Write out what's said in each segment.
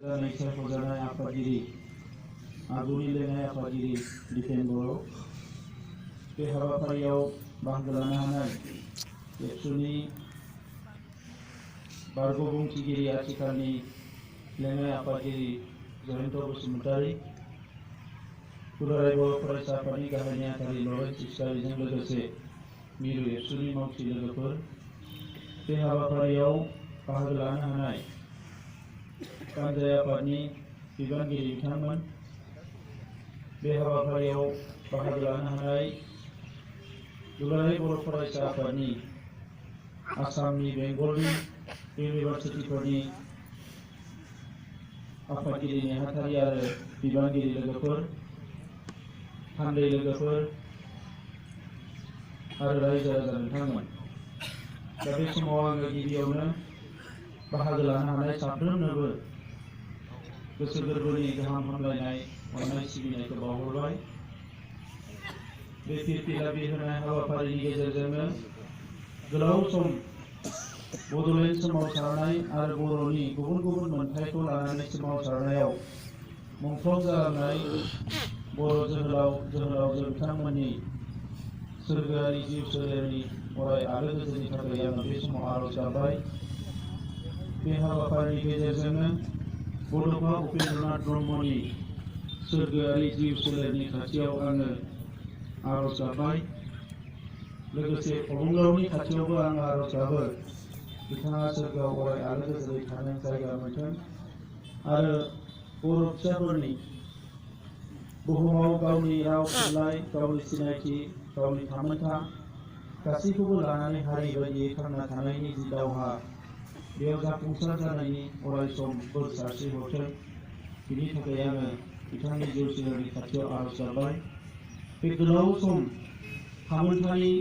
सायख'जानाय आफादगिरि आगुनि लेङाइ आफादगिरि दिपेन बर' बे हाबाफारियाव बाहागो लानो हानाय एबसुनि बारग' बुंथिगिरि आथिखालनि लेङाइ आफादगिरि जयन्त बसुमतारी, दुलाराय बर' फरायसा आफादनि गाहाय नेहाथारि लरेन्स इसलारिजों लोगोसे मिरु एबसुनि मावथि लोगोफोर, बे हाबाफारियाव बाहागो लानो हानाय कानजाय आफादनि बिबानगिरि बिथांमोन, बे हाबाफारियाव बाहागो लानो हानाय दुलाराय बर' फरायसा आफादनि आसामनि बेंगलनि इउनिभार्सिटिफोरनि आफादगिरि नेहाथारि आरो बिबानगिरि लोगोफोर, थान्दै लोगोफोर आरो रायजो राजा नोंथांमोन। दा बे समाव आङो गिबियावनो बाहागो लानो हानाय साफ्रोमनोबो गोसो गोरबोनि गाहाम हामलायनाय अननाय सिबिनायखौ बावहरबाय। बे फिरफिला बिरहोनाय हाबाफारिनि गेजेरजोंनो गोलाव सम बड'लेण्ड सोमावसारनाय आरो बर'नि गुबुन गुबुन मोनथायखौ लानानै सोमावसारनायाव मुंख्लं जालांनाय बर' जोहोलाव जोहोलावजो बिथांमोननि सोरगोआरि जिउ सोलेरनि अराय आलो गोजोननि थाखाय आङो बे समाव आर'ज गाबबाय। बे हाबाफारिनि गेजेरजोंनो बड'फा उपेन्द्रनाथ ब्रह्मनि सोरगोआरि जिउ सोलेरनि खाथियाव आङो आर'ज गाबबाय। लोगोसे अबंलावनि खाथियावबो आं आर'ज गाबो बिथाङा सोरगोआव अराय आलो गोजोनै थानो जायगा मोनथों आरो बर' फिसाफोरनि बुहुमाव गावनि राव थुनलाइ, गावनि सिनायथि, गावनि थामोनथा गासैखौबो लानानै हारि बायदियै थांना थानायनि जि दावहा, बेयाव जाफुंसार जानायनि अराय सम बोर सारस्रि हरथों। बिनि थाखाय आङो बिथांनि जिउ सोलेरनि खाथियाव आर'ज गाबबाय। बे गोलाव सम थामोनथानि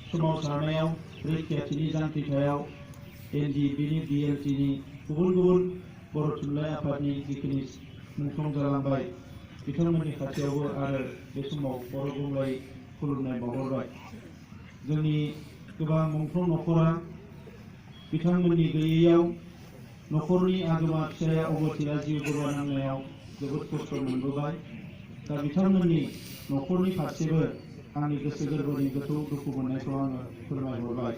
सोमावसारनायाव, रैखाथिनि जांख्रिथायाव NDBनि BLTनि गुबुन गुबुन बर' थुनलाइ आफादनि जिखिनि मुंख्लं जालांबाय, बिथांमोननि खाथियावबो आरो बे समाव बर' बुंलाय खुलुमनाय बावहरबाय। जोंनि गोबां मुंख्लं न'खरा बिथांमोननि गैयैयाव न'खरनि आगोमा फिसाया अबथिरा जिउ गोमानांनायाव जोबोद खस्थ' मोनबोबाय। दा बिथांमोननि न'खरनि फारसेबो आंनि गोसो गोरबोनि गोथौ दुखु मोननायखौ आङो फोरमायहरबाय।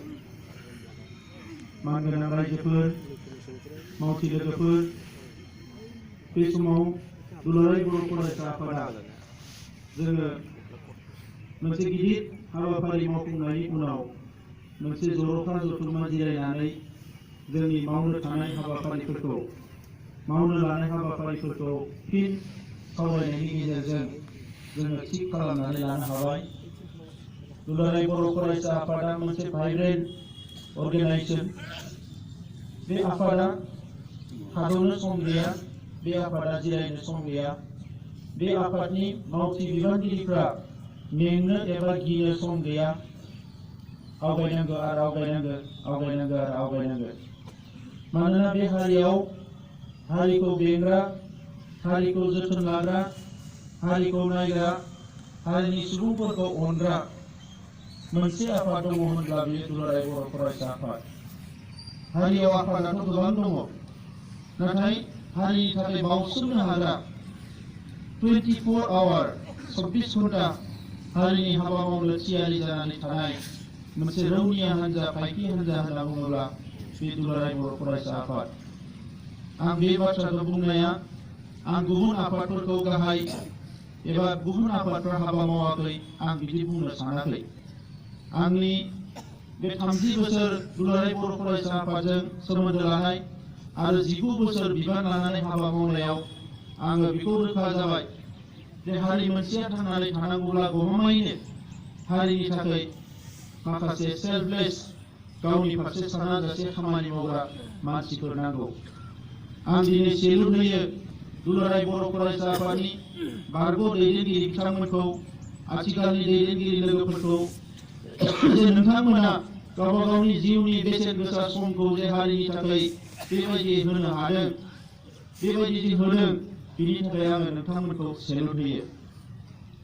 मानगोनां रायजोफोर, मावथि लोगोफोर, बे समाव दुलाराय बर' फरायसा आफादा जोङो मोनसे गिदिर हाबाफारि मावफुंनायनि उनाव मोनसे जर'खा जथुम्मा जिरायनानै जोंनि मावनो थानाय हाबाफारिफोरखौ, मावनो लानाय हाबाफारिफोरखौ फिन सावरायनायनि गेजेरजों जोङो थिग खालामनानै लानो हाबाय। दुलाराय बर' फरायसा आफादा मोनसे भाइब्रेन्ट अर्गेनाइजेसन। बे आफादा थाद'नो सम गैया, बे आफादा जिरायनो सम गैया, बे आफादनि मावथि बिबानगिरिफ्रा मेंनो एबा गिनो सम गैया। आवगायनांगौ आरो आवगायनांगौ, आवगायनांगौ आरो आवगायनांगौ। मानोना बे हारियाव हारिखौ बेंग्रा, हारिखौ जोथोन लाग्रा, हारिखौ नायग्रा, हारिनि सुबुंफोरखौ अनग्रा मोनसे आफाद दङ होनब्ला बेयो दुलाराय बर' फरायसा आफाद। हारियाव आफादाथ' गोबां दङ, नाथाय हारिनि थाखाय बावसोमनो हाग्रा 24 आवार 24 घन्टा हारिनि हाबा मावनो थियारि जानानै थानाय मोनसे रौनिया हान्जा, फाइखि हान्जा होनना बुङोब्ला बे दुलाराय बर' फरायसा आफाद। आं बे बाथ्राखौ बुंनाया आं गुबुन आफादफोरखौ गाहाय एबा गुबुन आफादफ्रा हाबा मावाखै, आं बिदि बुंनो सानाखै। आंनि बे 30 बोसोर दुलाराय बर' फरायसा आफादजों सोमोन्दो लानाय आरो 19 बोसोर बिबान लानानै हाबा मावनायाव आङो बेखौ रोखा जाबाय जे हारि मोनसेया थांनानै थानांगौब्ला गमामायैनो हारिनि थाखाय माखासे सेल्फलेस, गावनि फारसे सानाजासे खामानि मावग्रा मानसिफोर नांगौ। आं दिनै सेलुट होयो दुलाराय बर' फरायसा आफादनि बारग' दैदेनगिरि बिथांमोनखौ, आथिखालनि दैदेनगिरि लोगोफोरखौ, जे नोंथांमोना गावबा गावनि जिउनि बेसेन गोसा समखौ जे हारिनि थाखाय बेबायदि होनो हादों, बेबायदि जे होदों, बिनि थाखाय आङो नोंथांमोनखौ सेलुट होयो।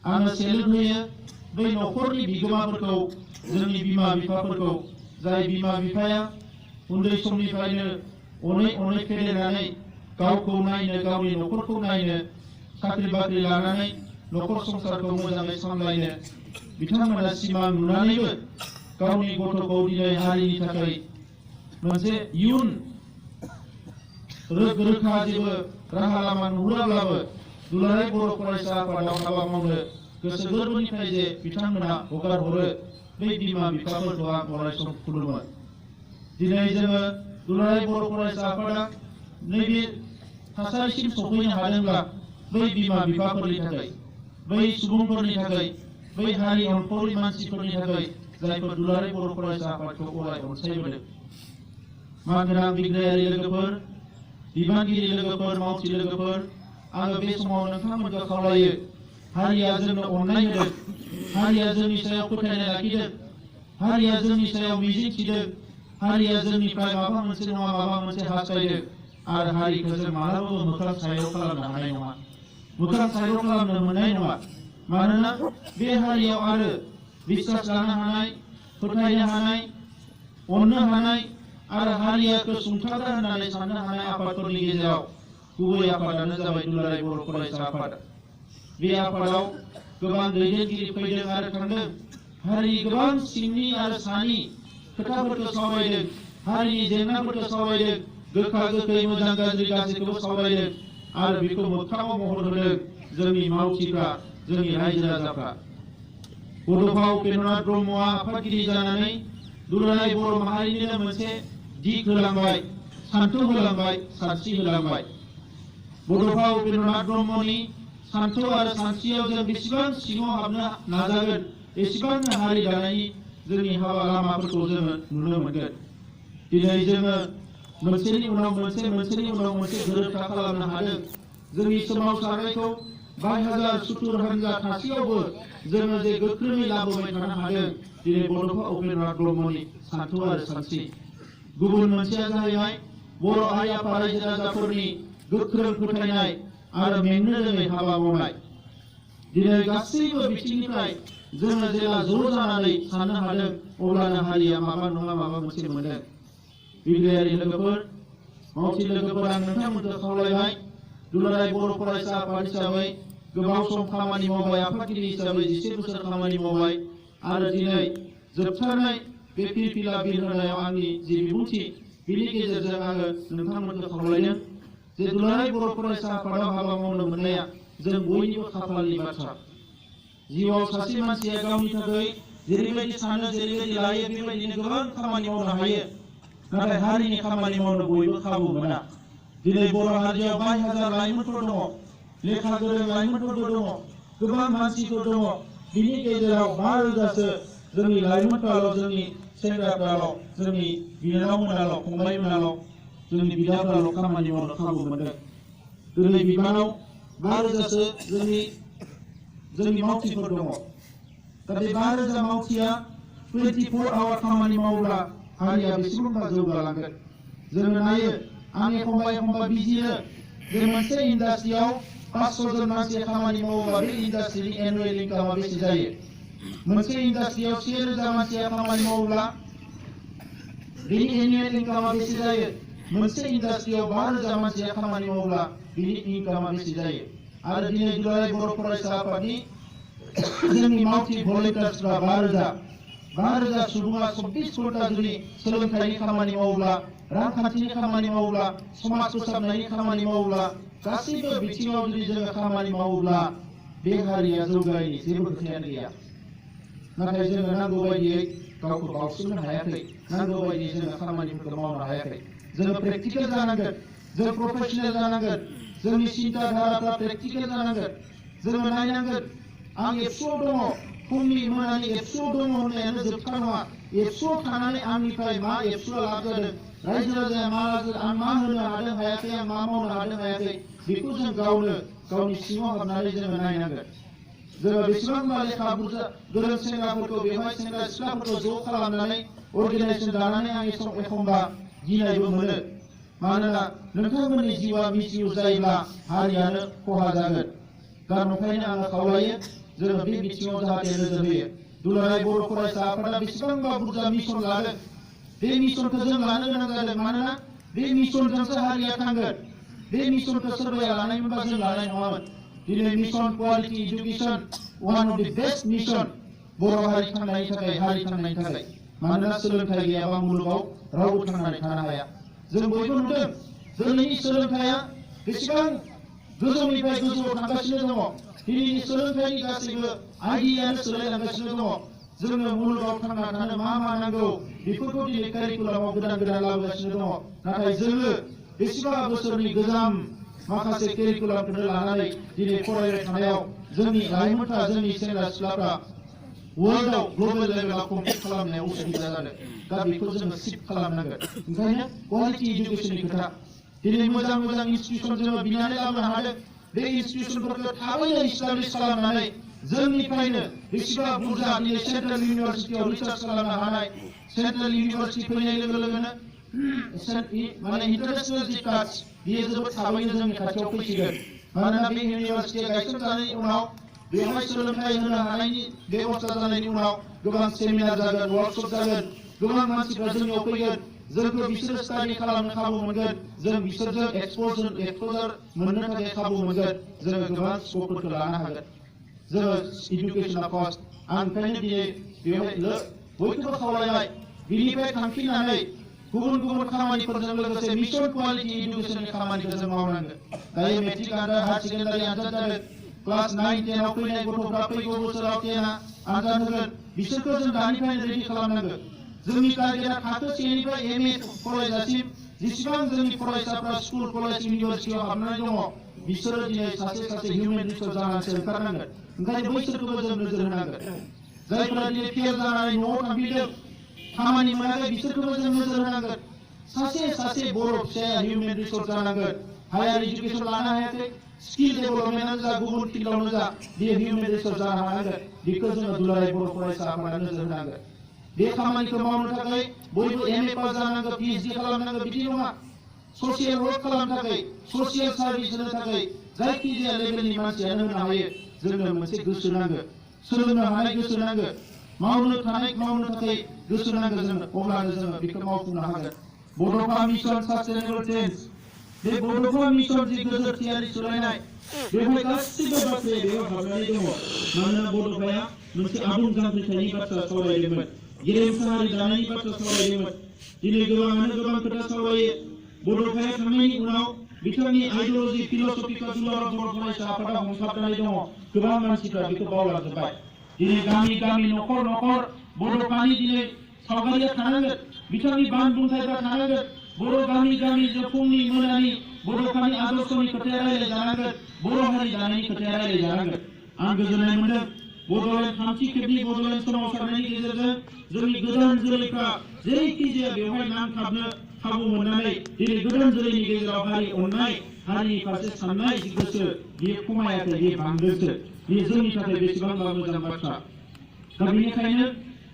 आङो सेलुट होयो बै न'खरनि बिगोमाफोरखौ, जोंनि बिमा बिफाफोरखौ, जाय बिमा बिफाया उन्दै समनिफ्रायनो अनै अनै फेदेरनानै गावखौ नायनो गावनि न'खरखौ नायनो साख्रि बाख्रि लानानै न'खर संसारखौ मोजाङै सामलायनो बिथांमोना सिमां नुनानैबो गावनि गथ'खौ दिनै हारिनि थाखाय मोनसे इयुन रोखा जेबो राहा लामा नुहुराब्लाबो दुलाराय बर' फरायसा आफादाव हाबा मावनो गोसो गोरबोनिफ्राय जे बिथांमोना हगार हरो बै बिमा बिफाफोरखौ आं अराय सम खुलुमो। दिनै जोङो दुलाराय बर' फरायसा आफादा नैबे थासारिसिम सफैनो हादोंब्ला बै बिमा बिफाफोरनि थाखाय, बै सुबुंफोरनि थाखाय, बै हारि अनफावरि मानसिफोरनि थाखाय जायफोर दुलाराय बर' फरायसा आफादखौ अराय अनसायबोदों। मानगोनां बिग्रायारि लोगोफोर, बिबानगिरि लोगोफोर, मावथि लोगोफोर, आङो बे समाव नोंथांमोनखौ खावलायो, हारिया जोंनो अननाय होदों, हारिया जोंनि सायाव फोथायनाय लाखिदों, हारिया जोंनि सायाव मिजिं थिदों, हारिया जोंनिफ्राय माबा मोनसे नङा माबा मोनसे हास्थायदों आरो हारिखौ जों मालाबाबो मोखां सायर खालामनो हानाय नङा, मोखां सायर खालामनो मोननाय नङा। मानोना बे हारियाव आरो बिश्वास लानो हानाय, फोथायनो हानाय, अननो हानाय आरो हारियाखौ सुंथाग्रा होननानै साननो हानाय आफादफोरनि गेजेराव गुबै आफादानो जाबाय दुलाराय बर' फरायसा आफाद। बे आफादाव गोबां दैदेनगिरि फैदों आरो थांदों, हारिनि गोबां सिंनि आरो सानि खोथाफोरखौ सावरायदों, हारिनि जेंनाफोरखौ सावरायदों, गोखा गोखै मोजां गाज्रि गासैखौबो सावरायदों आरो बेखौ मोगथाङाव महर होदों जोंनि मावथिफ्रा, जोंनि रायजो राजाफ्रा। बड'फा उपेन्द्रनाथ ब्रह्मआ आफादगिरि जानानै दुलाराय बर' माहारिनो मोनसे दिग होलांबाय, सान्थौ होलांबाय, सानस्रि होलांबाय। बड'फा उपेन्द्रनाथ ब्रह्मनि सान्थौ आरो सानस्रियाव जों बेसेबां सिङाव हाबनो नाजागोन, एसेबांनो हारि दानायनि जोंनि हाबा लामाफोरखौ जोङो नुनो मोनगोन। दिनै जोङो मोनसेनि उनाव मोनसे, मोनसेनि उनाव मोनसे गोरोबथा खालामनो हादों। जोंनि सोमावसारनायखौ 22,000 हानजा थासेयावबो जोङो जे गोख्रोङै लाबोबाय थानो हादों दिनै बड'फा उपेन्द्रनाथ ब्रह्मनि सान्थौ आरो सानस्रि। गुबुन मोनसेया जाहैबाय बर' आइ आफा रायजो राजाफोरनि गोख्रों फोथायनाय आरो मेंनो रोङै हाबा मावनाय। दिनै गासैबो बिथिंनिफ्राय जोङो जेब्ला ज' जानानै साननो हादों अब्लानो हारिया माबा नङा माबा मोनसे मोनदों। बिग्रायारि लोगोफोर, मावथि लोगोफोर, आं नोंथांमोनखौ खावलायबाय, दुलाराय बर' फरायसा आफाद हिसाबै गोबाव सम खामानि मावबाय, आफादगिरि हिसाबै 11 बोसोर खामानि मावबाय आरो दिनै जोबथारनाय बे फिरफिला बिल होनायाव आंनि जि बिबुंथि बिनि गेजेरजों आङो नोंथांमोनखौ खावलायदों जे दुलाराय बर' फरायसा आफादाव हाबा मावनो मोननाया जों बयनिबो खाफालनि बाथ्रा। जिउआव सासे मानसिया गावनि थाखाय जेरैबायदि सानो, जेरैबायदि लायो बेबायदिनो गोबां खामानि मावनो हायो, नाथाय हारिनि खामानि मावनो बयबो खाबु मोना। दिनै बर' हारियाव 22,000 लाइमोनफोर दङ, लेखा गोरों लाइमोनफोरबो दङ, गोबां मानसिफोर दङ। बिनि गेजेराव 5,000सो जोंनि लाइमोनफ्राल', जोंनि सेंग्राफ्राल', जोंनि बिनानावमोनाल', फंबायमोनाल', जोंनि बिदाफ्राल' खामानि मावनो खाबु मोनदों। दिनै बिबानाव 5,000सो जोंनि मावथिफोर दङ। दा बे 5,000 मावथिया 24 आवार खामानि मावोब्ला हारिया बेसेबांबा जौगालांगोन। जोङो नायो, आं एखमबा बिजिरो जे मोनसे इन्डास्ट्रियाव 500 जन मानसि खामानि मावोब्ला बे इन्डास्ट्रिनि एनुवेल इनकामा बेसे जायो? मोनसे इन्डास्ट्रियाव 1,000 मानसिया खामानि मावोब्ला बेनि एनुवेल इनकामा बेसे जायो? मोनसे इन्डास्ट्रियाव 5,000 मानसिया खामानि मावोब्ला बेनि इनकामा बेसे जायो? आरो दिनै दुलाराय बर' फरायसा आफादनि जोंनि मावथि भलेन्टियार्सफ्रा 5,000 सुबुङा 24 घन्टा जुदि सोलोंथाइनि खामानि मावोब्ला, रांखान्थिनि खामानि मावोब्ला, समाज फोसाबनायनि खामानि मावोब्ला, गासैबो बिथिङाव जुदि जोङो खामानि मावोब्ला बे हारिया जौगायैनि जेबो खोथायानो गैया। नाथाय जोङो नांगौ बायदियै गावखौ बावसोमनो हायाखै, नांगौ बायदियै जोङो खामानिफोरखौ मावनो हायाखै। जोङो प्रेक्टिकेल जानांगोन, जों प्रफेसनेल जानांगोन, जोंनि सिन्था धाराफ्रा प्रेक्टिकेल जानांगोन। जोङो नायनांगोन, आं एबसुआव दङ, फुंनि मोनानि एबसुआव दङ होननायानो जोबथा नङा। एबसुआव थानानै आंनिफ्राय मा एबसुआ लाब जादों, रायजो राजाया मा लाब, आं मा होनो हादों हायाखै, आं मा मावनो हादों हायाखै, बेखौ जों गावनो गावनि सिङाव हाबनानै जोङो नायनांगोन। जोङो बेसेबांबा लेखा बुरजा गोरों सेंग्राफोरखौ बेवहाय सेंग्रा सिख्लाफोरखौ ज' खालामनानै अर्गेनाइजेसन दानानै आं एखमबा गिनायबो मोनो। मानोना नोंथांमोननि जिउआ मिसइउज जायोब्ला हारियानो खहा जागोन। दा नंखायनो आङो खावलायो जोङो बे बिथिङाव जाहाथे नोजोर होयो। दुलाराय बर' फरायसा आफादा बेसेबांबा बुरजा मिशन लादों, बे मिशनखौ जों लानो गोनां जादों। मानोना बे मिशनजोंसो हारिया थांगोन। बे मिशनखौ सोरबाया लानायमोनबा जों लानाय नङामोन दिनै mission quality education one of द बेस्ट मिशन बर' हारि थांनायनि थाखाय हारि थांनायनि थाखाय मानोना सोलोंथाइ गैयाबा मुलुगाव रावबो थांनानै थानो हाया जों बयबो नुदों दिनैनि सोलोंथाइया बेसेबां गोजौनिफ्राय गोजौआव थांगासिनो दङ दिनैनि सोलोंथाइनि गासैबो आइडियानो सोलायलांगासिनो दङ जोंनो मुलुगाव थांना थानो मा नांगौ बेफोरखौ दिनै कारिकुलामाव गोदान गोदान लाबोगासिनो दङ नाथाय जोङो बेसेबा बोसोरनि गोजाम माखासे कारिकुलामखौनो लानानै दिनै फरायबाय थानायाव जोंनि लाइमोनफ्रा जोंनि सेंग्रा सिख्लाफ्रा वर्ल्डआव ग्लबेल लेभेलाव कम्पिट खालामनायाव उसुबिदा जादों दा बेखौ जोङो शिफ्ट खालामनांगोन ओंखायनो क्वालिटी एजुकेशननि खोथा दिनै मोजां मोजां इनस्टिट्यूशन जोङो बिनानै लाबोनो हादों बे इनस्टिट्यूशनफोरखौ थाबैनो इस्टाब्लिश खालामनानै जोंनिफ्रायनो बेसेबा बुरजा दिनै सेन्ट्रेल इउनिभारसिटियाव रिसार्च खालामनो हानाय सेन्ट्रेल इउनिभारसिटि फैनाय लोगो लोगोनो माने इन्टारनेशनल जि टाच बेयो जोबोद थाबैनो जोंनि खाथियाव फैसिगोन मानोना बे इउनिभारसिटिया गायसनजानायनि उनाव बेवहाय सोलोंथाइ होनो हानायनि बेबस्था जानायनि उनाव गोबां सेमिनार जागोन वर्कशप जागोन गोबां मानसिफ्रा जोंनियाव फैगोन जोंखौ बिसोरो स्टाडि खालामनो खाबु मोनगोन जों बिसोरजों एक्सपोजार मोननो थाखाय खाबु मोनगोन जोङो गोबां स्कपफोरखौ लानो हागोन जोङो इडुकेसना फार्स्ट आं ओंखायनो दिनै बेवहाय बयखौबो खावलायबाय बिनिफ्राय थांफिननानै गुबुन गुबुन खामानिफोरजों लोगोसे मिशन क्वालिटी एडुकेशननि खामानिखौ जों मावनांगोन दायो मेट्रिक आनजाद हायार सेकेन्डारि आनजाद जादों क्लास 9 10 आव फैनाय गथ'फ्रा फैगौ बोसोराव 10 आनजाद होगोन बिसोरखौ जों दानिफ्रायनो रेडि खालामनांगोन जोंनि टारगेटआ थाखो 1 निफ्राय एमए फरायजासिम जेसेबां जोंनि फरायसाफ्रा स्कुल कलेज इउनिभारसिटियाव हाबनानै दङ बिसोरो दिनै सासे हिउमेन रिसोर्स जानानैसो ओंखारनांगोन ओंखायनो बैसोरखौबो जों नोजोर होनांगोन जायफोरा दिनै फेल जानानै न'आव थांफिनदों खामानि मोनाखै बिसोरखौबो जों नोजोर होनांगोन सासे बर' फिसाया हिउमेन रिसोर्स जानांगोन हायार इडुकेसन लानो हायाखै स्किल डेभेलपमेन्टआनो जा गुबुन फिल्डआवनो जा बेयो हिउमेन रिसोर्स जानो हानांगोन बेखौ जोङो दुलाराय बर' फरायसाफोरा नोजोर होनांगोन बे खामानिखौ मावनो थाखाय बयबो एमए पास जानांगौ पिएचडि खालामनांगौ बिदि नङा ससियेल वर्क खालामनो थाखाय ससियेल सार्भिस होनो थाखाय जायखिजाया लेभेलनि मानसियानो होनो हायो जोंनो मोनसे गोसो नांगौ सोलोंनो हानाय गोसो नांगौ मावनो थाखाय गोसो नांगौ जोंनो अब्लानो जोङो बेखौ मावफुंनो हागोन बड'फा मिशन सास्टेनेबल चेन्ज बे बड'फा मिशन जि गोजोरथियारि सोलायनाय बेवहाय गासैबो बाथ्राया बेयाव हाबनानै दङ मानोना बड'फाया मोनसे आबुं जांख्रिथायनि बाथ्रा सावरायदोंमोन गेरेमसा हारि दानायनि बाथ्रा सावरायदोंमोन दिनै गोबाङानो गोबां खोथा सावरायो बड'फाया थांनायनि उनाव बिथांनि आइडियोल'जि फिल'सफिखौ दुलाराय बर' फरायसा आफादा हमथाबनानै दङ गोबां मानसिफ्रा बेखौ बावलांजोबबाय दिनै गामि न'खर बड'फानि दिनै सावगारिया थानांगोन बिथांनि बान बुंथायफ्रा थानांगोन बर' गामि फुंनि मोनानि बड'फानि आदर्शनि खोथाया रायज्लायजानांगोन बर' हारि दानायनि खोथाया रायज्लायजानांगोन आं गोजोननाय मोनदों बड'लेण्ड थामथि खेबनि बड'लेण्ड सोमावसारनायनि गेजेरजों जोंनि गोदान जोलैफ्रा जेरैखि जाया बेवहाय नांथाबनो खाबु मोननानै दिनै गोदान जोलैनि गेजेराव हारि अननाय हारिनि फारसे साननाय जि गोसो बेयो खमायाखै बेयो बांदोंसो बेयो जोंनि थाखाय बेसेबांबा मोजां बाथ्रा दा बेनिखायनो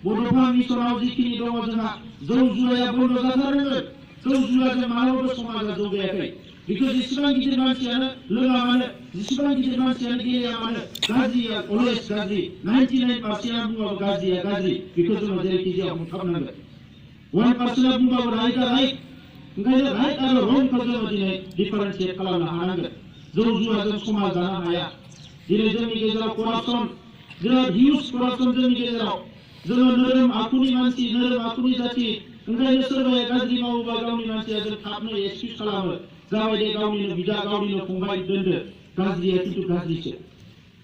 बड'फा मिशनाव जिखिनि दङ जोंहा जौ जुवाया बन्द जाथारनांगोन जौ जुवाजों मालाबाबो समाजा जौगायाखै बेखौ जेसेबां गिदिर मानसियानो लोङा मानो जेसेबां गिदिर मानसियानो गेलेया मानो गाज्रिया अलवेज गाज्रि 99% बुंबाबो गाज्रिया गाज्रि बेखौ जोङो जेरैखि जाया हमथाबनांगोन 1% बुंबाबो राइटआ राइट ओंखायनो राइट आरो रंखौ जोङो दिनै डिफारेन्सियेट खालामनो हानांगोन जौ जुवाजों समाज दानो हाया दिनै जोंनि गेजेराव करापसन बिराद हिउज करापसन जोंनि गेजेराव जोङो नोरोम आखुनि मानसि नोरोम आखुनि जाथि ओंखायनो सोरबाया गाज्रि मावोबा गावनि मानसिया जों थाबनो एक्सकिउज खालामो जाबाय दे गावनिनो बिदा गावनिनो फंबाय दोनदो गाज्रिया खिन्थु गाज्रिसो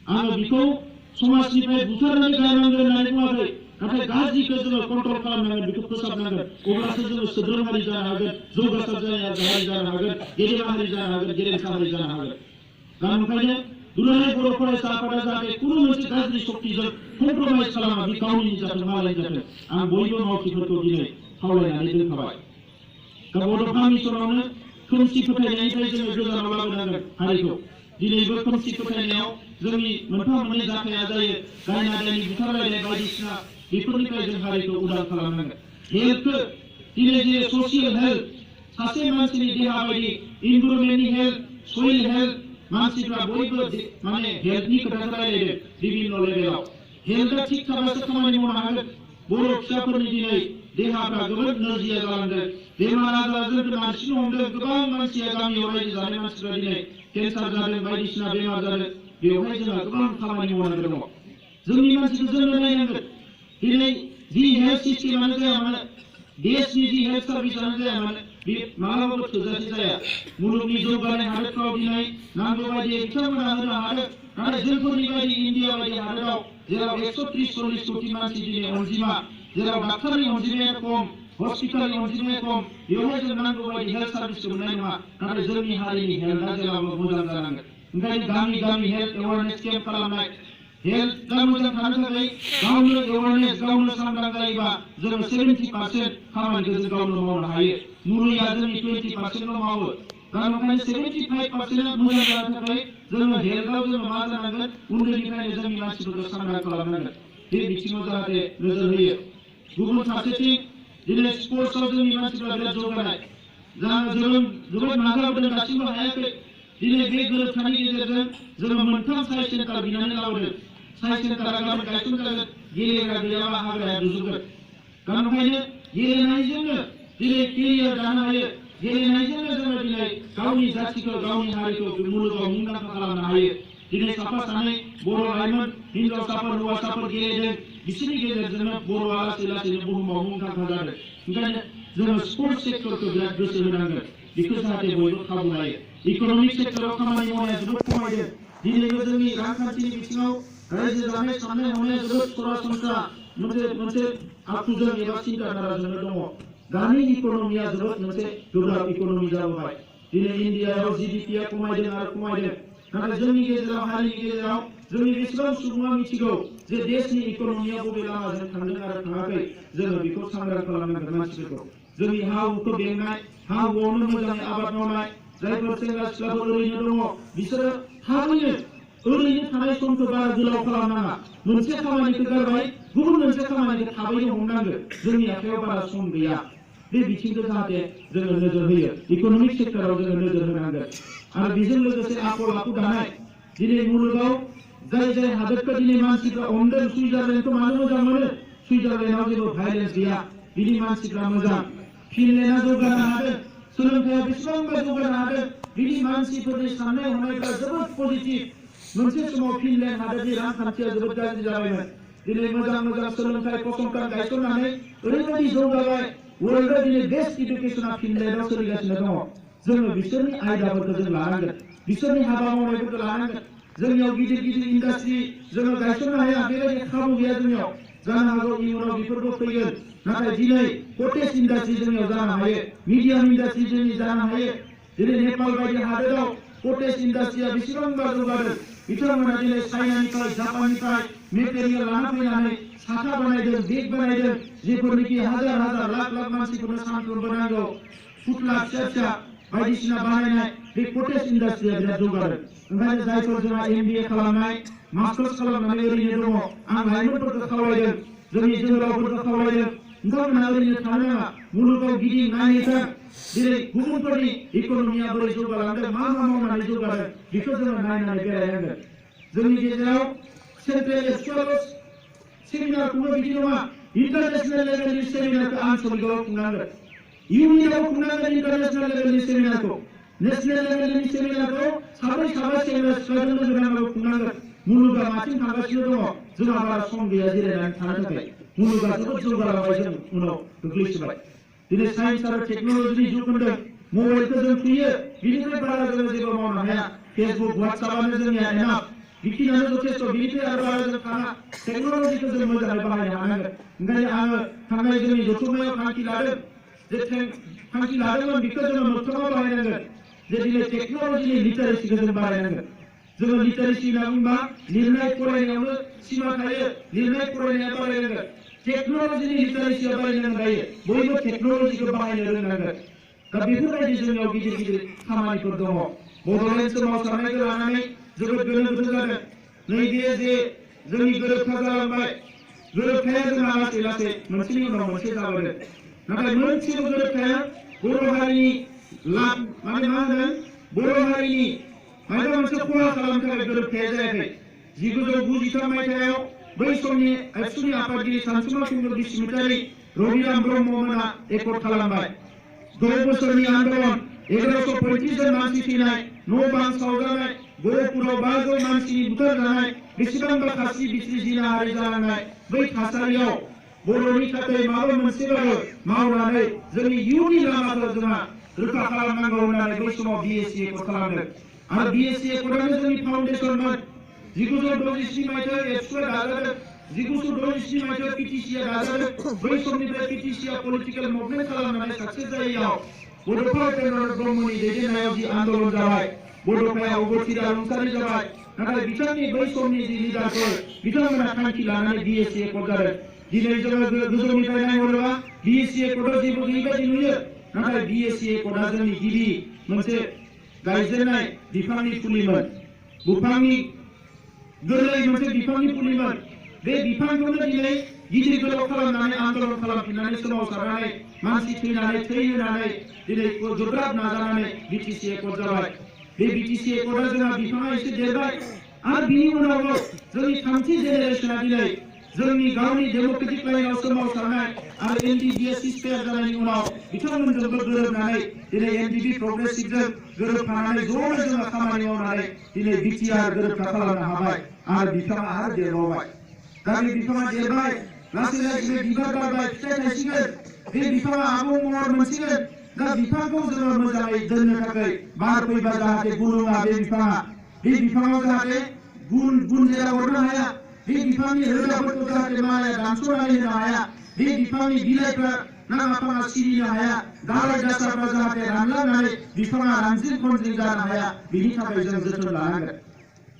आङो बेखौ समाजनिफ्राय बुथारनानै गारनांगोन होननानै बुङाखै नाथाय गाज्रिखौ जोङो कन्ट्रल खालामनांगोन बेखौ फोसाबनांगोन अब्लासो जोङो सोद्रोम हारि जानो हागोन जौगासार हारि जानो हागोन गेदेमा हारि जानो हागोन गेरेमसा हारि जानो हागोन दा ओंखायनो दुलाराय बर' फरायसा आफादा जाहाथे खुनु मोनसे गाज्रि शक्तिजों कमप्रमाइज खालामा बे गावनि जाथों मालायनि जाथों आं बयबो मावथिफोरखौ दिनै खावलायनानै दोनखाबाय दा बड'फा मिशनावनो खोमसि फोथायनायनिफ्राय जोङो गोजानाव लाबोनांगोन हारिखौ दिनैबो खोमसि फोथायनायाव जोंनि मोनफा मोननै जाथाया जायो दायना दायनि बुथारलायनाय बायदिसिना बेफोरनिफ्राय जों हारिखौ उदां खालामनांगोन हेल्थखौ दिनै जे ससियेल हेल्थ सासे मानसिनि देहा बायदि इनभाइरनमेन्टनि हेल्थ सयल हेल्थ मानसिफ्रा बयबो माने हेल्थनि खोथा रायलायदों बिभिन्न लेभेलाव हेल्थआ थिग थाबासो खामानि मावनो हागोन बर' फिसाफोरनि दिनै देहाफ्रा जोबोद नोरजिया जालांदों बेमार आजारा जोंखौ नारसिननो हमदों गोबां मानसिया गामियाव रायजो जानाय मानसिफ्रा दिनै केन्सार जादों बायदिसिना बेमार जादों बेवहाय जोंहा गोबां खामानि मावनांगौ दङ जोंनि मानसिखौ जोंनो नायनांगोन दिनै जि हेल्थ सिस्टेमानो जाया मानो देशनि जि हेल्थ सार्भिसानो जाया मानो बे मालाबाबो थोजासे जाया मुलुगनि जौगानाय हादोरफ्राव दिनै नांगौ बायदि बिथांमोना होनो हादों नाथाय जोंफोरनि बायदि इन्डिया बायदि हादोराव जेराव 130-140 कोटि मानसि दिनै अनजिमा जेराव डाक्टारनि अनजिमाया खम हस्पिटालनि अनजिमाया खम बेवहाय जों नांगौ बायदि हेल्थ सार्भिसखौ मोननाय नङा नाथाय जोंनि हारिनि हेल्थआ जेब्लाबो मोजां जानांगोन ओंखायनो गामि गामि हेल्थ एवारनेस केम्प खालामनाय हेल्थआ मोजां थानो थाखाय गावनो एवारनेस गावनो सांग्रां जायोबा जोङो 70% खामानिखौ जों गावनो मावनो हायो मुलुगा जोंनि 20%ल' मावो दा ओंखायनो 75% मोजां जानो थाखाय जोङो हेल्थआव जोङो मा जानांगोन उन्दैनिफ्रायनो जोंनि मानसिफोरखौ सांग्रां खालामनांगोन बे बिथिङाव जाहाथे नोजोर होयो गुबुन फारसेथिं दिनै स्पर्ट्सआव जोंनि मानसिफ्रा बिराद जौगानाय जोबोद नाजाबोदों दासिमबो हायाखै दिनै बे गोरोबथानि गेजेरजों जोङो मोनथाम साइ सेन्टार बिनानै लाबोदों साइ सेन्टारा गाबोन गायसनजागोन गेलेग्रा गैयाबा हाग्राया दुजोबगोन दा ओंखायनो गेलेनायजोंनो दिनै केरियार दानो हायो गेलेनायजोंनो जोङो दिनै गावनि जाथिखौ गावनि हारिखौ मुलुगाव मुंदांखा खालामनो हायो दिनै साफा सानै बर' लाइमोन हिनजावसाफोर हौवासाफोर गेलेदों बिसोरनि गेजेरजोंनो बर'आ लासै लासैनो बुहुमाव मुंदांखा जादों ओंखायनो जोङो स्पर्ट्स सेक्टरखौ बिराद गोसो होनांगोन बेखौ जाहाथे बयबो खाबु लायो इक'नमिक सेक्टराव खामानि मावनाया जोबोद खमायदों दिनैबो जोंनि रांखान्थिनि बिथिङाव रायजो जानाय साननाय हनाया जोबोद सरासनस्रा मोनसे आखुजों एबा चिन्ताधाराजोंनो दङ दानि इक'नमिया जोबोद मोनसे गोब्राब इक'नमि जाबोबाय दिनै इन्डियायाव जिडिपिआ खमायदों आरो खमायदों नाथाय जोंनि गेजेराव हारिनि गेजेराव जोंनि बेसेबां सुबुङा मिथिगौ जे देशनि इक'नमिया बबे लामाजों थांदों आरो थाङाखै जोङो बेखौ सांग्रां खालामनांगोन मानसिफोरखौ जोंनि हा हुखौ बेंनाय हा हुआवनो मोजाङै आबाद मावनाय जायफोर सेंग्रा सिख्लाफोर ओरैनो दङ बिसोरो थाबैनो ओरैनो थानाय समखौ बारा गोलाव खालामनाङा मोनसे खामानिखौ गारबाय गुबुन मोनसे खामानिखौ थाबैनो हमनांगो जोंनि आखायाव बारा सम गैया बे बिथिंखौ जाहाथे जोङो नोजोर होयो इक'नमिक सेक्टराव जोङो नोजोर होनांगोन आरो बेजों लोगोसे आखल आखु दानाय दिनै मुलुगाव जाय हादोरखौ दिनै मानसिफ्रा अनदों सुइजारलेण्डखौ मानो मोजां मोनो सुइजारलेण्डआव जेबो भाइलेन्स गैया बिनि मानसिफ्रा मोजां फिनलेण्डआ जौगानो हादों सोलोंथाइया बेसेबांबा जौगानो हादों बिनि मानसिफोरनि साननाय हनायफ्रा जोबोद पजिटिभ मोनसे समाव फिनलेण्ड हादोरनि रांखान्थिया जोबोद गाज्रि जाबायमोन दिनै मोजां सोलोंथाइ फसंथान गायसननानै ओरैबायदि जौगाबाय वर्ल्डआव दिनै बेस्ट इडुकेसना फिनलेण्डआव सोलिगासिनो दङ जोङो बिसोरनि आयदाफोरखौ जों लानांगोन बिसोरनि हाबा मावनायफोरखौ लानांगोन जोंनियाव गिदिर इन्डास्ट्रि जोङो गायसननो हाया बेबायदि खाबु गैया जोंनियाव जानो हागौ इयुनाव बेफोरबो फैगोन नाथाय दिनै कटेज इन्डास्ट्रि जोंनियाव जानो हायो मिडियाम इन्डास्ट्रि जोंनि जानो हायो दिनै नेपाल बायदि हादोराव कटेज इन्डास्ट्रिया बेसेबांबा जौगादों बिथांमोना दिनै चाइनानिफ्राय जापाननिफ्राय मेटेरियेल लाना फैनानै साथा बानायदों बेग बानायदों जेफोरनिखि हाजार लाख मानसिफोरनो सानफ्रोमबो नांगौ फुथला फिसा बायदिसिना बानायनाय बे कटेज इन्डास्ट्रिया बिराद जौगादों ओंखायनो जायफोर जोंहा MBA खालामनाय मास्टार्स खालामनानै ओरैनो दङ आं लाइमोनफोरखौ खावलायदों जोंनि जोहोलावफोरखौ खावलायदों नोंथांमोना ओरैनो थानो नाङा मुलुगाव गिदिं नायनो दिनै गुबुनफोरनि इक'नमिया बोरै जौगालांदों मा मावनानै जौगादों बेखौ जोङो नायनानै बेरायनांगोन जोंनि गेजेराव सेन्ट्रेल एस्कुलाव सेमिनार खुङो बिदि नङा इन्टारनेशनेल लेभेलनि सेमिनारखौ आनसलिकआव खुंनांगोन इउनिटआव खुंनांगोन इन्टारनेशनेल लेभेलनि सेमिनारखौ नेशनेल लेभेलनि सेमिनारखौ साब्रै सेंग्रा सिख्लाजों लोगो नांनांगौ खुंनांगोन मुलुगा माथिं थांगासिनो दङ जोंहा बारा सम गैया जिरायनानै थानो थाखाय मुलुगा जोबोद जौगालांबाय जों उनाव गोग्लैसोबाय दिनै साइन्स आरो टेक्न'लजिनि जुग होनदों मबाइलखौ जों थुयो बिनिफ्राय बारा जोङो जेबो मावनो हाया फेसबुक वाट्सएपआनो जोंनिया एनाफ बिखिनियानो जथेस्थ बिनिफ्राय आरो बारा जों थाङा टेक्न'लजिखौ जों मोजाङै बाहायनो हानांगोन ओंखायनो आङो थांनाय जोंनि जथुम्मायाव थांखि लादोंमोन बेखौ जोङो मोगथाङाव बाहायनांगोन जे दिनै टेक्न'लजिनि लिटारेसिखौ जों बाहायनांगोन जोङो लिटारेसि होनना बुंबा लिरनाय फरायनायावनो सिमा थायो लिरनाय फरायनाया बारायनांगोन टेक्न'लजिनि लिटारेसिया बारायनांगोन दायो बयबो टेक्न'लजिखौ बाहायनो रोंनांगोन दा बेफोरबायदि जोंनियाव गिदिर खामानिफोर दङ बड'लेण्ड सोमावसारनायखौ लानानै जोबोद गोनो गोथो जादों नैबे जे जोंनि गोरोबथा जालांबाय गोरोबथाया जोंहा लासै मोनसेनि उनाव मोनसे जाबोदों नाथाय मोनसेबो गोरोबथाया बर' हारिनि लाब माने मा होनो बर' हारिनि माबा मोनसे खहा खालामनो थाखाय गोरोबथाया जायाखै 1993 मायथाइयाव बै समनि एबसुनि आफादगिरि सानसुमा सुंदर बसुमतारी रबिराम ब्रह्ममोना एकर्ड खालामबाय 10 बोसोरनि आन्दलन 1135 जन मानसि थैनाय न' बां सावजानाय गहपुराव 500 मानसिनि बुथारजानाय बेसेबांबा खासि बिस्रि जिनाहारि जालांनाय बै थासारियाव बर'नि थाखाय माबा मोनसेबाबो मावनानै जोंनि इयुननि लामाखौ जोंहा रोखा खालामनांगौ होननानै बै समाव बिएसि एकर्ड खालामदों आरो बिएसि एकर्डआनो जोंनि फाउन्डेसनमोन 1967 मायथाइयाव एबसुआ दाजादों 1967 मायथाइयाव पिटिसिआ दाजादों बै समनिफ्राय पिटिसिआ पलिटिकेल मुभमेन्ट खालामनानै साक्सेस जायैयाव बड'फा उपेन्द्र ब्रह्मनि दैदेननायाव जि आन्दलन जाबाय बड'फायाव अबथिरा रुंसारि जाबाय नाथाय बिथांनि बै समनि जि लिडारफोर बिथांमोना थांखि लानानै बिएसि एकर्ड जादों दिनै जोङो गोजौनिफ्राय नायहरोबा बिएसि एकर्डआव जेबो गैयैबायदि नुयो नाथाय बिएसि एकर्डआ जोंनि गिबि मोनसे गायजेननाय बिफांनि फुलिमोन बिफांनि गोरलै मोनसे बिफांनि फुलिमोन बे बिफांखौनो दिनै गिदिर गोलाव खालामनानै आन्दलन खालामफिननानै सोमावसारनानै मानसि थैनानै थै होनानै दिनै गोब्राब नाजानानै बिटिसि एकर्ड जाबाय बे बिटिसि एकर्डआ जोंहा बिफाङा एसे देरबाय आरो बिनि उनावबो जोंनि थामथि जेनेरेसना दिनै जोंनि गावनि डेम'क्रेटिक लाइनाव सोमावसारनाय आरो एनडिडिए सिसपेयार जानायनि उनाव बिथांमोनजोंबो गोरोबनानै दिनै एनडिपि प्रग्रेसिभजों गोरोबफानानै ज'नो जोङो खामानि मावनानै दिनै बिटिआर गोरोबथा खालामनो हाबाय आरो बिफाङा आरो देरबावबाय दा बे बिफाङा देरबाय लासै लासै बिबार बारबाय फिथाइ थायसिगोन बे बिफाङा आबुं महर मोनसिगोन दा बिफांखौ जोङो मोजाङै दोननो थाखाय बार फैबा जाहाथे गुलुङा बे बिफाङाव जाहाथे गुनजेरा हरनो हाया बे बिफांनि रोदाफोरखौ जाहाथे मालाया दानस'नानै होनो हाया बे बिफांनि बिलाइफ्रा नाङा फाङा सिरिनो हाया दालाइ दासाफ्रा जाहाथे रानलांनानै बिफाङा रानजिं खनजिं जानो हाया बिनि थाखाय जों जोथोन लानांगोन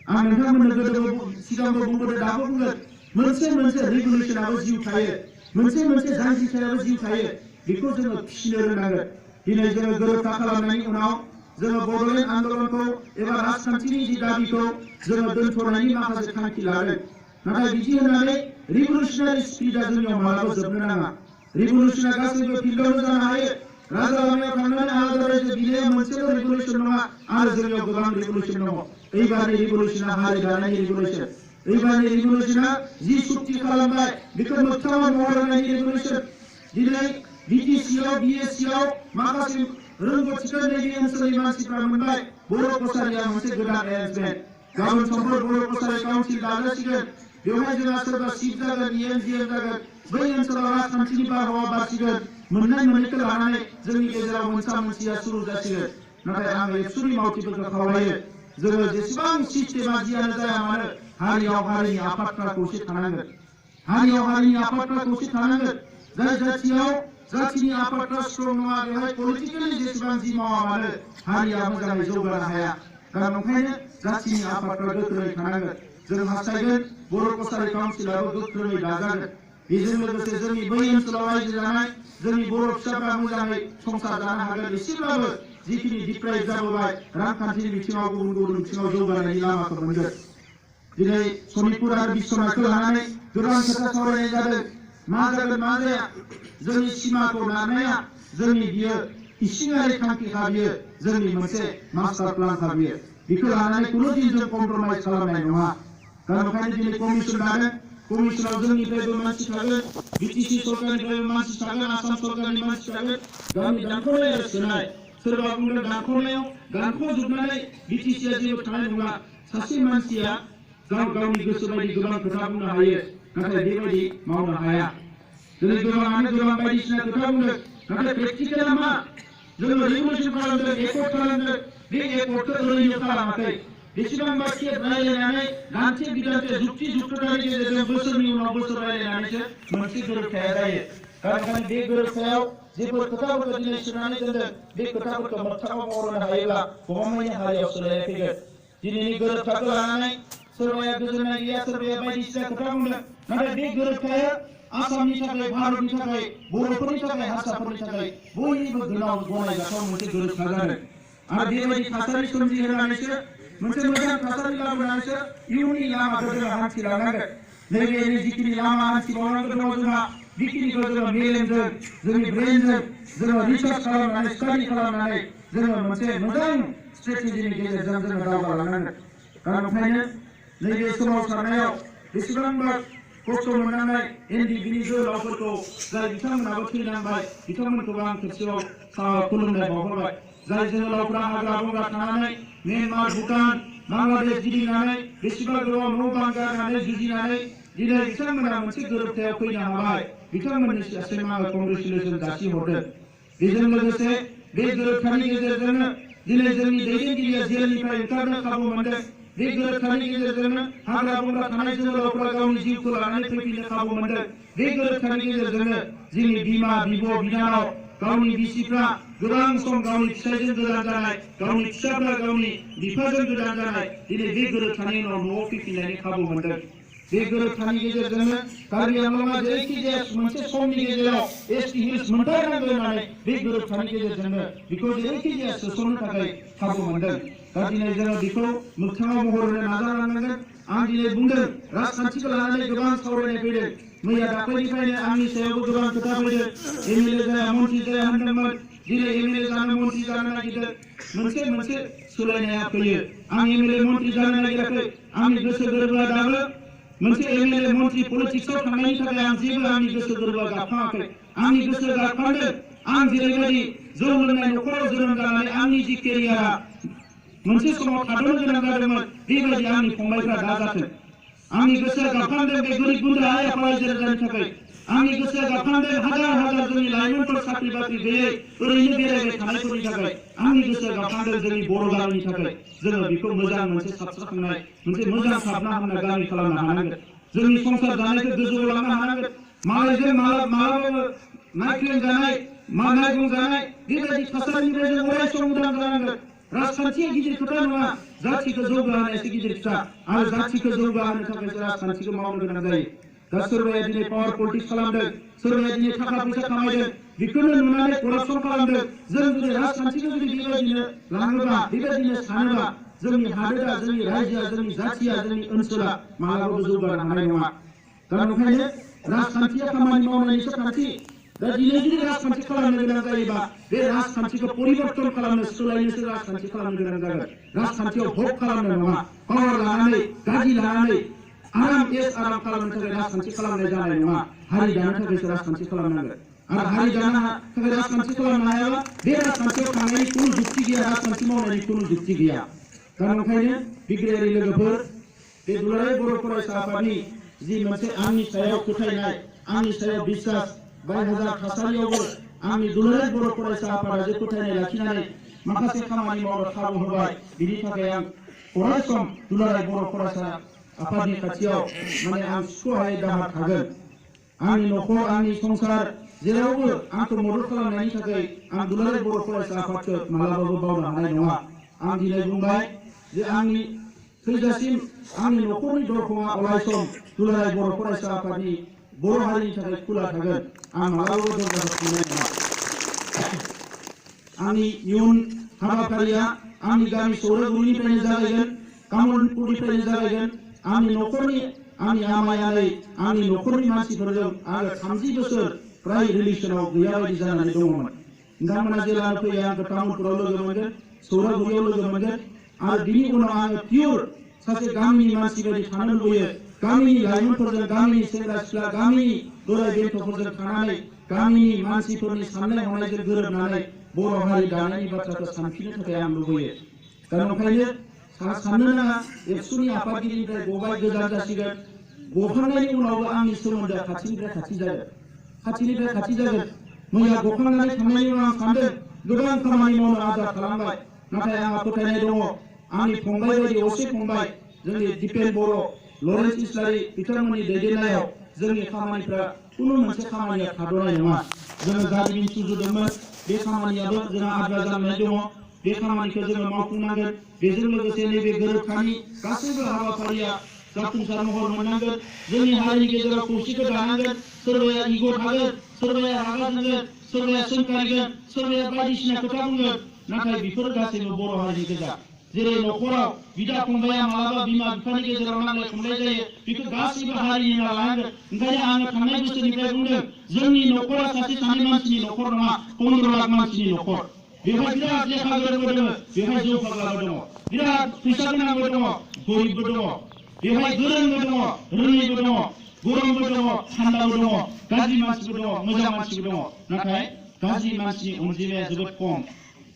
आं नोंथांमोननो गोदोबो सिगांबो बुंबोदों दाबो बुंगोन मोनसे रेगुलेसनाबो जिउ थायो मोनसे जांख्रिथायाबो जिउ थायो बेखौ जोङो फिसिनो रोंनांगोन दिनै जोङो गोरोबथा खालामनायनि उनाव जोङो बड'लेण्ड आन्दलनखौ एबा राजखान्थिनि जि दाबिखौ जोङो दोनथ'नायनि माखासे थांखि लादों नाथाय बिदि होननानै रिभलुसनारि स्पिरिटआ जोंनियाव मालाबा जोबनो नाङा रिभलुसना गासैबो फिल्डआवनो जानो हायो राजा लामायाव थांनानै आलादा रायजो बिनाया मोनसेल' रिभलुसन नङा आरो जोंनियाव गोबां रिभलुसन दङ एबारनि रिभलुसना हारि दानायनि रिभलुसन एबारनि रिभलुसना जि सुक्ति खालामबाय बेखौ मोगथाङाव महर होनायनि रिभलुसन दिनै बिटिसिआव बिएससिआव माखासे रोंगौथिखौ नैबे ओनसोलनि मानसिफ्रा मोनबाय बर' कसारिया मोनसे गोदान एरेन्जमेन्ट गाबोन समफोर बर' कसारि काउन्सिल दाजासिगोन बेवहाय जोंहा सोरबा चिफ जागोन इएनजिएम जागोन बै ओनसोलाव राजखान्थिनि बारहावा बारसिगोन मोननाय मोनैखौ लानानै जोंनि गेजेराव मोनसा मोनसिया सुरु जासिगोन नाथाय आं एबसुनि मावथिफोरखौ खावलायो जोङो जेसेबां सिस्टेमा जियानो जाया मानो हारियाव हारिनि आफादफ्रा खौसे थानांगोन हारियाव हारिनि आफादफ्रा खौसे थानांगोन जाय जाथिनि आफादफ्रा स्ट्रं नङा बेवहाय पलिटिकेलि जेसेबां जि मावा मानो हारिया मोजाङै जौगानो हाया दा ओंखायनो जाथिनि आफादफ्रा गोख्रोङै थानांगोन जों हास्थायगोन बर' कसारि काउन्सिलाबो गोख्रोङै दाजागोन बेजों लोगोसे जोंनि बै ओनसोलाव रायजो जानाय जोंनि बर' फिसाफ्रा मोजाङै संसार जानो हागोन एसेब्लाबो जिखिनि डिप्राइभ जाबोबाय रांखान्थिनि बिथिङाव गुबुन बिथिङाव जौगानायनि लामाखौ मोनगोन दिनै सनितपुर आरो बिश्वनाथखौ लानानै गोबां खोथा सावरायनाय जादों मा जागोन मा जाया जोंनि सिमाखौ नारनाया जोंनि बियो इसिङारि थांखिखा बियो जोंनि मोनसे मास्टार प्लानखा बियो बेखौ लानानै खुनु दिन जों कमप्रमाइज खालामनाय नङा दा ओंखायनो दिनै कमिसन लादों कमिसनाव जोंनिफ्रायबो मानसि थागोन बिटिसि सरकारनिफ्रायबो मानसि थागोन आसाम सरकारनि मानसि थागोन गावनि दानख'नाय आरो सोनाय सोरबा बुंदों दानख'नायाव दानख'जोबनानै बिटिसिआ जेबो थानाय नंला सासे मानसिया गावनि गोसो बायदि गोबां खोथा बुंनो हायो नाथाय बेबायदि मावनो हाया दिनै गोबाङानो गोबां बायदिसिना खोथा बुंदों नाथाय प्रेक्टिकेला मा जोङो रिभलुसन खालामदों एकर्ड खालामदों बे एकर्डखौ ओरैनो खालामाखै बेसेबांबा खेब रायलायनानै दान्थे बिदान्थे जुक्ति जुक्ततानि गेजेरजों बोसोरनि उनाव बोसोर रायलायनानैसो मोनसे गोरोबथाया जायो दा ओंखायनो बे गोरोबथायाव जेफोर खोथाफोरखौ दिनै सोनानै दोनदों बे खोथाफोरखौ मोगथाङाव महर होनो हायोब्ला गमामायैनो हारियाव सोलायनाय फैगोन दिनैनि गोरोबथाखौ लानानै सोरबाया गोजोननाय गैया सोरबाया बायदिसिना खोथा बुंदों नाथाय बे गोरोबथाया आसामनि थाखाय भारतनि थाखाय बर'फोरनि थाखाय हारसाफोरनि थाखाय बयनिबो गनायजाथाव मोनसे गोरोबथा जादों आरो बेबायदि थासारि सोमजिहोनानैसो मोनसे मोजां थासारि लाबोनानैसो इयुननि लामाखौ जोङो हान्थिलांनांगोन नैबे जिखिनि लामा हान्थिबावनांगौ दङ जोंहा बेखिनिखौ जोङो मेलेमजों जोंनि ब्रेनजों जोङो रिसार्च खालामनानै स्टाडि खालामनानै जोङो मोनसे मोजां स्ट्रेटेजिनि गेजेरजों जोङो दावगालांनांगोन दा ओंखायनो नैबे सोमावसारनायाव बेसेबांबा खस्थ' मोननांनाय एनडिबिनि जोहोलावफोरखौ जाय बिथांमोनाबो थैनांबाय बिथांमोनखौबो आं खेबसेयाव खुलुमनाय बावहरबाय जाय जोहोलावफ्रा हाग्रा बंग्रा थानानै म्यानमार भुटान बांलादेश गिदिंनानै बेसेबा गोबाव न' बां गारनानै जुजिनानै दिनै बिथांमोना मोनसे गोरोबथायाव फैनो हाबाय बिथांमोननिसिम आङो कंग्रेचुलेसन जासिहरदों बेजों लोगोसे बे गोरोबथानि गेजेरजोंनो दिनै जोंनि दैदेनगिरिया जेलनिफ्राय ओंखारनो खाबु मोनदों बे गोरोबथानि गेजेरजोंनो हाग्रा बंग्रा थानाय जोहोलावफ्रा गावनि जिउखौ लानानै फैफिननो खाबु मोनदों बे गोरोबथानि गेजेरजोंनो जोंनि बिमा बिब' बिनानाव गावनि बिसिफ्रा गोबां सम गावनि फिसायजों गोदान जानाय गावनि फिसाफ्रा गावनि बिफाजों गोदान जानाय दिनै बे गोरोबथानि उनाव न'आव फैफिननायनि खाबु मोनदों बे गोरोबथानि गेजेरजोंनो कार्बि आंलंआ जेरैखि जाया मोनसे समनि गेजेराव एसटि हिल्स मोनथारनांगौ होननानै बे गोरोबथानि गेजेरजोंनो बेखौ जेरैखि जाया सोसननो थाखाय खाबु मोनदों दा दिनै जोङो बेखौ मोगथाङाव महर होनो नाजालांनांगोन आं दिनै बुंदों राजखान्थिखौ लानानै गोबां सावरायनाय फैदों मैया दाख्लैनिफ्रायनो आंनि सायावबो गोबां खोथा फैदों एमएलए जाया मन्त्रि जाया होनदोंमोन दिनै एमएलए जानो मन्त्रि जानो नागिरदों मोनसे सोलायनाया फैयो आं एमएलए मन्त्रि जानो नागिराखै आंनि गोसो गोरबोआ दाबो मोनसे एमएलए मन्त्रि पलिटिक्सआव थांनायनि थाखाय आं जेबो आंनि गोसो गोरबोआ गाबखाङाखै आंनि गोसो गाबखांदों आं जेरैबायदि जौ लोंनाय न'खराव जोनोम जानानै आंनि जि केरियारा मोनसे समाव थाद'नो गोनां जादोंमोन बेबायदि आंनि फंबायफ्रा दा जाथों आंनि गोसोआ गाबखांदों बे गोरिब गुन्द्रा आइ आफा रायजो राजानि थाखाय आंनि गोसोआ गाबखांदों हाजार हाजार जोंनि लाइमोनफोर साख्रि बाख्रि गैयै ओरैनो बेरायबाय थानायफोरनि थाखाय आंनि गोसोआ गाबखांदों जोंनि बर' गामिनि थाखाय जोङो बेखौ मोजां मोनसे साबस्रांनाय मोनसे मोजां साबना हामना गामि खालामनो हानांगोन जोंनि संसार जानायखौ गोजौआव लांनो हानांगोन मालायजों मालाबाबो नायख्लेंजानाय नायगंजानाय बेबायदि थासारिनिफ्राय जों अराय सम उदां जानांगोन राजखान्थिया गिदिर खोथा नङा जाथिखौ जौगाहोनायासो गिदिर खोथा आरो जाथिखौ जौगाहोनो थाखाय राजखान्थिखौ मावनो गोनां जायो दा सोरबाया दिनै पावार पलिटिक्स खालामदों सोरबाया दिनै थाखा फैसा खामायदों बेखौनो नुनानै करापसन खालामदों जों जुदि राजखान्थिखौ जुदि बेबायदिनो लाङोबा बेबायदिनो सानोबा जोंनि हादोरा जोंनि रायजोआ जोंनि जाथिया जोंनि ओनसोला मालाबाबो जौगानो हानाय नङा दा ओंखायनो राजखान्थिया खामानि मावनायनिसो खान्थि दा दिनै जुदि राजखान्थि खालामनो गोनां जायोबा बे राजखान्थिखौ परिबर्तन खालामनो सोलायनोसो राजखान्थि खालामनो गोनां जागोन राजखान्थियाव भट खालामनो नङा पावार लानानै गारि लानानै आराम खालामनो थाखाय राजखान्थि खालामनाय जानाय नङा हारि दानो थाखायसो राजखान्थि खालामनांगोन आरो हारि दानो थाखाय राजखान्थि खालामनो हायाबा बे राजखान्थियाव थांनायनि खुनु जुक्ति गैया राजखान्थि मावनायनि खुनु जुक्ति गैया दा ओंखायनो बिग्रायारि लोगोफोर बे दुलाराय बर' फरायसा आफादनि जि मोनसे आंनि सायाव फोथायनाय आंनि सायाव बिश्वास बायहाजार थासारियावबो आंनि दुलाराय बर' फरायसा आफादा जे फोथायनाय लाखिनानै माखासे खामानि मावनो खाबु होबाय बिनि थाखाय आं अराय सम दुलाराय बर' फरायसा आफादनि खाथियाव माने आं सुख'हायै दाहार थागोन आंनि न'खर आंनि संसार जेरावबो आंखौ मदद खालामनायनि थाखाय आं दुलाराय बर' फरायसा आफादखौ मालाबाबो बावनो हानाय नङा आं दिनै बुंबाय जे आंनि थैजासिम आंनि न'खरनि दरखङा अराय सम दुलाराय बर' फरायसा आफादनि बर' हारिनि थाखाय खुला थागोन आं मालाबाबो दरजाखौ खुलिनाय नङा आंनि इयुन हाबाफारिया आंनि गामि सौरागुरिनिफ्रायनो जागायगोन तामुलपुरनिफ्रायनो जागायगोन आंनि न'खरनि आंनि आमाय आनै आंनि न'खरनि मानसिफोरजों आङो 30 बोसोर प्राय रिलेसनाव गैया बायदि जानानै दङमोन नोंथांमोना जेब्लानो फैयो आंखौ तामुलपुराव लोगो मोनगोन सौरागुरियाव लोगो मोनगोन आरो बिनि उनाव आङो पियर सासे गामिनि मानसि बायदि थानो लुबैयो गामिनि लाइमोनफोरजों गामिनि सेंग्रा सिख्ला गामिनि बोराय बेन्थ'फोरजों थानानै गामिनि मानसिफोरनि साननाय हनायजों गोरोबनानै बर' हारि दानायनि बाथ्राखौ सानफिननो थाखाय आं लुबैयो दा ओंखायनो साननो नाङा एबसुनि आफादगिरिनिफ्राय गबाय गोजान जासिगोन गखांनायनि उनावबो आंनि सोमोन्दोआ खाथिनिफ्राय खाथि जागोन मैया गखांनानै थांनायनि उनाव आं सानदों गोबां खामानि मावनो आद्रा खालामबाय नाथाय आंहा फोथायनाय दङ आंनि फंबाय बायदि असे फंबाय जोंनि दिपेन बर' लरेन्स इस्लारि बिथांमोननि दैदेननायाव जोंनि खामानिफ्रा खुनु मोनसे खामानिया थाद'नाय नङा जोङो जारिमिन सुजुदोंमोन बे खामानियाबो जोंहा आद्रा जानानै दङ बे खामानिखौ जोङो मावफुंनांगोन बेजों लोगोसे नैबे गोरोबथानि गासैबो हाबाफारिया जाफुंसार महर मोननांगोन जोंनि हारिनि गेजेराव खौसेथि दानांगोन सोरबाया इग' थागोन सोरबाया रागा जोंगोन सोरबाया सोंखारिगोन सोरबाया बायदिसिना खोथा बुंगोन नाथाय बेफोर गासैबो बर' हारिनि गोजा जेरै न'खराव बिदा फंबाया मालाबा बिमा बिफानि गेजेराव नांलाय खमलाय जायो बेखौ गासैबो हारिनि लानांगोन ओंखायनो आङो थांनाय बोसोरनिफ्राय बुंदों जोंनि न'खरा सासे सानै मानसिनि न'खर नङा 15 लाख मानसिनि न'खर बेवहाय बिराद लेखा गोरोंबो दङ बेवहाय जौ फाग्लाबो दङ बिराद फैसा गोनांबो दङ गरिबबो दङ बेवहाय गोरोंबो दङ रोङैबो दङ गरमबो दङ थान्दाबो दङ गाज्रि मानसिबो दङ मोजां मानसिबो दङ नाथाय गाज्रि मानसिनि अनजिमाया जोबोद खम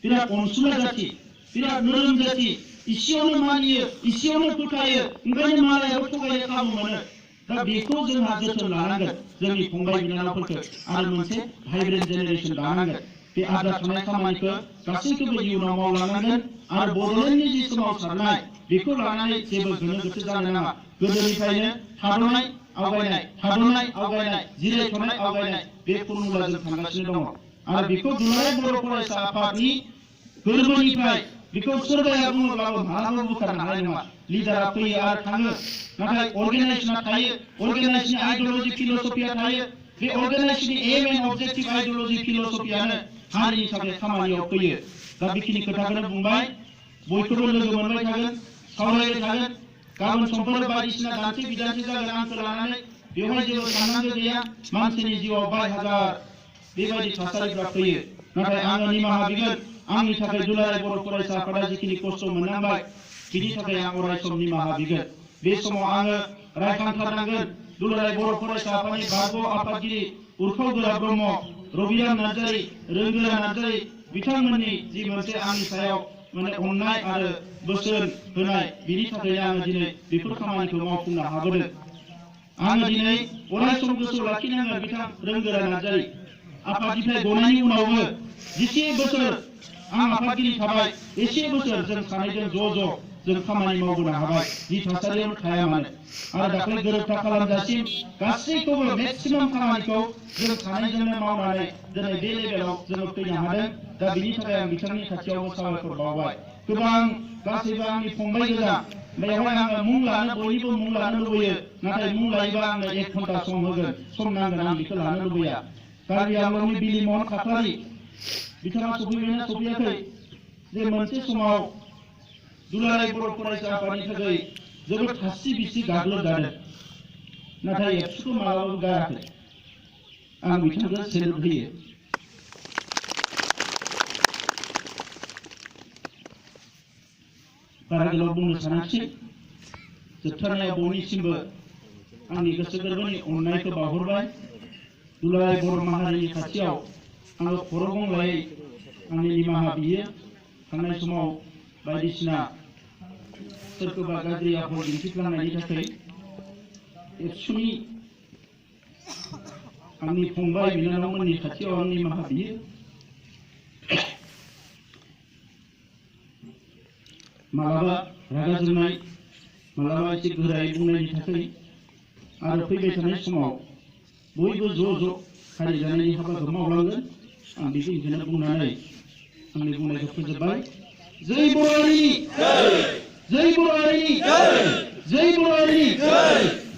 बिराद अनसुला जाथि बिराद नोरोम जाथि इसेयावनो मानियो इसेयावनो फोथायो ओंखायनो मालायाबो थगायनो खाबु मोनो दा बेखौ जोंहा जोथोन लानांगोन जोंनि फंबाय बिनानावफोरखौ आरो मोनसे भाइब्रेन्ट जेनेरेसन दानांगोन बे आद्रा थानाय खामानिखौ गासैखौबो इयुनाव मावलांनांगोन आरो बड'लेण्डनि जि सोमावसारनाय बेखौ लानानै जेबो गोनो गोथो जानो नाङा गोदोनिफ्रायनो थाद'नाय आवगायनाय जिरायथ'नाय आवगायनाय बे फर्मुलाजों थांगासिनो दङ आरो बेखौ दुलाराय बर' फरायसा आफादनि गोरबोनिफ्राय बेखौ सोरबाया बुङोब्लाबो मालाबाबो बोखारनो हानाय नङा लिडारा फैयो आरो थाङो नाथाय अर्गानाइजेसना थायो अर्गानाइजेसननि आइडियोल'जि फिल'सफिया थायो बे अर्गानाइजेसननि एम एन्ड अबजेक्टिभ आइडियोल'जि फिल'सफियानो हारिनि थाखाय खामानियाव फैयो दा बेखिनि खोथाखौनो बुंबाय बयखौबो लोगो मोनबाय थागोन सावरायबाय थागोन गाबोन समफोर बायदिसिना दान्थे बिदान्थे जागोन आंखौ लानानै बेवहाय जेबो साननांगौ गैया मानसिनि जिउआव 2000 बेबायदि थासारिफ्रा फैयो नाथाय आङो निमाहा बिगोन आंनि थाखाय दुलाराय बर' फरायसा आफादा जिखिनि खस्थ' मोननांबाय बिनि थाखाय आं अराय सम निमाहा बिगोन बे समाव आङो रायखांथारनांगोन दुलाराय बर' फरायसा आफादनि बारग' आफादगिरि उर्खाव गोरा ब्रह्म रबिराम नार्जारी रोंगोरा नार्जारी बिथांमोननि जि मोनसे आंनि सायाव माने अननाय आरो बोसोन होनाय बिनि थाखाय आङो दिनै बेफोर खामानिखौ मावफुंनो हाबोदों आङो दिनै अराय सम गोसोआव लाखिनांगोन बिथां रोंगोरा नार्जारी आफादनिफ्राय गनायनि उनावबो जिसे बोसोर आं आफादगिरि थाबाय एसे बोसोर जों सानैजों ज' जों खामानि मावबोनो हाबाय जि थासारियावनो थाया मानो आरो दाख्लै गोरोबथा खालामजासिम गासैखौबो मेक्सिमाम खामानिखौ जों सानैजोंनो मावनानै दिनै बे लेभेलाव जोङो फैनो हादों दा बिनि थाखाय आं बिथांनि खाथियावबो साबायखर बावबाय गोबां गासैबो आंनि फंबाय गोजा बेवहाय आङो मुं लानो बयनिबो मुं लानो लुबैयो नाथाय मुं लायोबा आंनो 1 घन्टा सम होगोन सम नांगोन आं बेखौ लानो लुबैया कार्बि आंलंनि बिलिमन खाख्लारि बिथाङा सफैबायना सफैयाखै जे मोनसे समाव दुलाराय बर' फरायसा आफादनि थाखाय जोबोद हासि बिसि गाग्लोबजादों नाथाय एबसुखौ मालाबाबो गाराखै आं बिथांखौ सेलुट होयो बारा गोलाव बुंनो सानाखिसै जोबथारनायाव बयनिसिमबो आंनि गोसो गोरबोनि अननायखौ बावहरबाय दुलाराय बर' माहारिनि खाथियाव आङो खर' गंग्लायै आंनि निमाहा बियो थांनाय समाव बायदिसिना सोरखौबा गाज्रि आखल दिन्थिफ्लांनायनि थाखाय एबसुनि आंनि फंबाय बिनानावमोननि खाथियाव आं निमाहा बियो मालाबा रागा जोंनाय मालाबा एसे गोरायै बुंनायनि थाखाय आरो फैबाय थानाय समाव बयबो ज' हारि जानायनि हाबाखौ मावलांगोन आं बेखिनिखौनो बुंनानै आंनि बुंनायखौ फोजोबबाय जै बर' हारिनि जै बर' हारिनि जै बर' हारिनि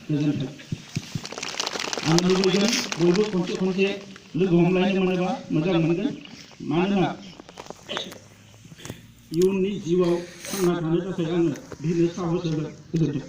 गोजोन्थों आं लुबैगोन बयबो खनसे लोगो हमलायनो मोनोबा मोजां मोनगोन मानोना इयुननि जिउआव थांना थानो थाखाय आङो बिनो साहस होगोन गोजोन्थों